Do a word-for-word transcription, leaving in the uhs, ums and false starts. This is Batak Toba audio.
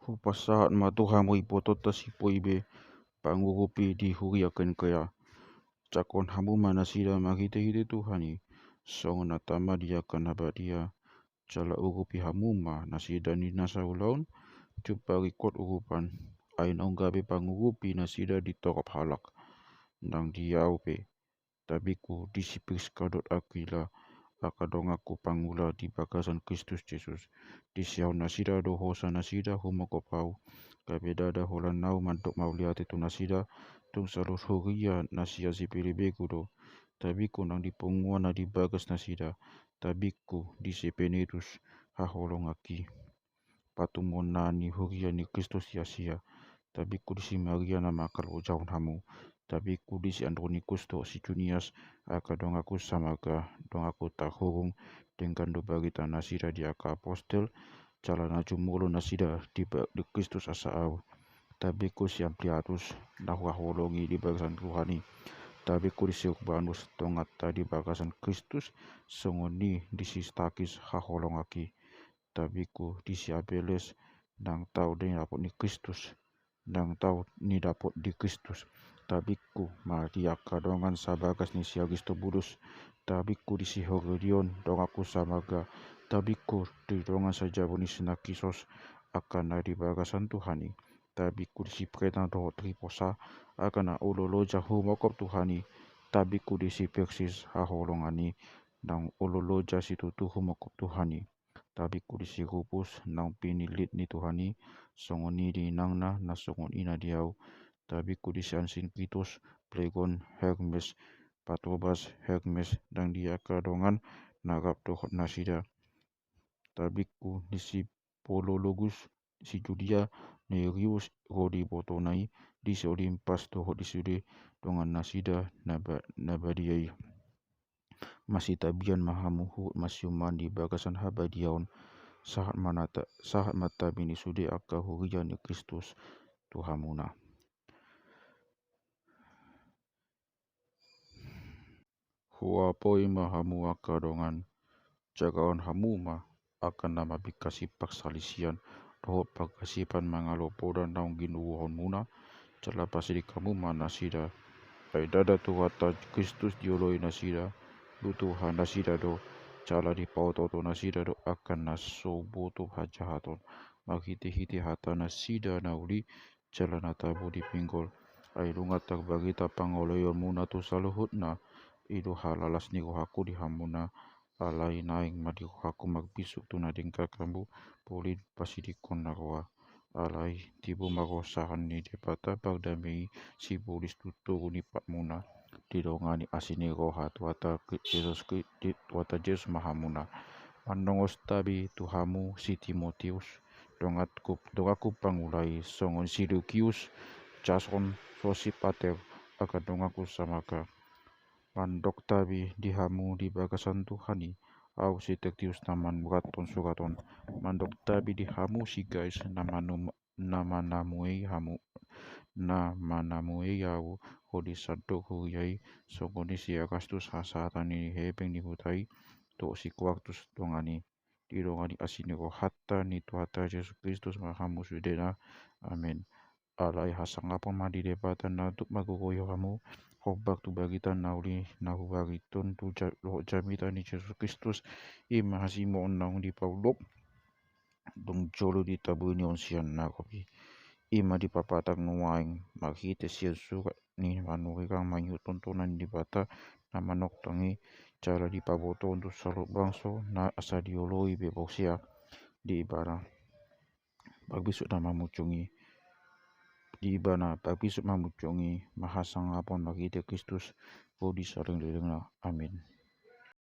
Hupasahat ma tu hamu ibotonta si Poibe, pangurupi di huria Kenkrea. Jangkon hamu ma nasida marhitehite Tuhan i, songon na tama di angka na badia. Jala urupi hamu ma nasida di na saulaon, jumpa ringkot urupan, ai naung gabe pangurupi nasida di torop halak. Nang di ahu pe, tabingku di si Priska dohot Akila, angka donganku pangula di bagasan Kristus Jesus. Disiaon nasida do hosa nasida humongkop ahu, gabe ndada holan ahu mandok mauliate tu nasida. Tung saluhut huria na sian si Pilippi do tabingku, nang di punguan na di bagas nasida, tabingku di si Epenetus haholonganki, patumuon na ni huria ni Kristus di Asia. Tabingku di si Maria na mangkalojahon hamu. Tabingku di si Andronikus dohot si Junias, angka donganku samarga. Donganku tarhurung, denggan do barita nasida di angka apostel, jala na jumolo nasida di ba-, di Kristus asa ahu. Tabingku si Ampliatus, na huhaholongi di bagasan Tuhan i. Tabingku di si Urbanus, donganta di bagasan Kristus, songon i di si Stakis haholonganki. Tabingku di si Apeles, nang tau di dapot ni Kristus, nang tau ni dapot di Kristus. Tabingku ma di angka dongan sabagas ni si Aristobulus. Tabingku di si Herodion, donganku samarga. Tabingku di dongan sajabu ni si Narkisos, angka na di bagasan Tuhan i. Tabingku di si Kreta dohot Trifosa, angka na olo loja humongkop Tuhan i. Tabingku di si Persis haholongan i, nang olo loja situtu humongkop Tuhan i. Tabingku di si Rupus, naung pinillit ni Tuhan i, songon i di inangna, na songon i na di ahu. Tabingku di si Asinkitus, Plegon, Hermes, Patrobas, Hermes, nang di angka dongan na rap dohot nasida. Tabingku di si Polologus, si Julia, Nereus, ro di ibotona i, di si Olimpas dohot di sude dongan nasida na ba-, na badia i. Masitabian ma hamu huhut masiuman di bagasan habadiaon. Sahat ma nata-, sahat ma tabi ni sude angka huria ni Kristus tu hamuna. Huapoi ma hamu angka dongan, jagaon hamu ma angka na mambingkasi parsalisian dohot pargasipan mangalo poda naung ginuruhonmuna, jala pasiding hamu ma nasida. Ai ndada Tuhanta Kristus dioloi nasida, lutuhon nasida do, jala dipaotooto nasida do angka na so boto hajahaton, marhitehite hata nasida na uli, jala na tabo di pinggol. Ai nunga tarbarita pangoloionmuna tu saluhutna, i do halalas ni rohangku di hamuna. Alai naeng ma di rohangku marbisuk tu na denggan hamu, polin pasidinghon na roa. Alai tibu ma roha sahat ni Debata pardame i, sibolis tu toru ni patmuna, didongani asi ni roha Tuhanta Kri-, Jesus Kri-, di-, Tuhanta Jesus ma hamuna. Manongos tabi tu hamu si Timoteus, donganku, donganku pangula i, songon si Lukius, Jason, Sosipater, angka donganku samarga. Mandok tabi di hamu di bagasan Tuhan i, ahu si Tertius na manurathon surat on. Mandok tabi di hamu si Gaius na manum-, na manamuhei hamu, na manamuhei ahu, ro di sandok huria i, songon i si Erastus hasahatan ni hepeng ni huta i, dohot si Kuartus dongan i. Didongani asi ni rohanta ni Tuhanta Jesus Kristus ma hamu sudena. Amen. Alai hasangapon ma di Debata na tuk margogoion hamu, hombar tu barita na uli na hubariton tu ja-, dohot jamita ni Jesus Kristus, i ma hasimoon naung dipaulok, dung jolo ditabui ni on sian na gok i. I ma dipapatar nuaeng marhite sian surat ni panurirang mangihut tontonan ni Debata na manongtong i, jala dipabotohon tu saluhut bangso na asa dioloi be bosia di Ibana. Parbisuk na mamunjung i, di Ibana parbisuk mamunjung i, ma hasangapon marhite Kristus, ro di salelenglelengna. Amin.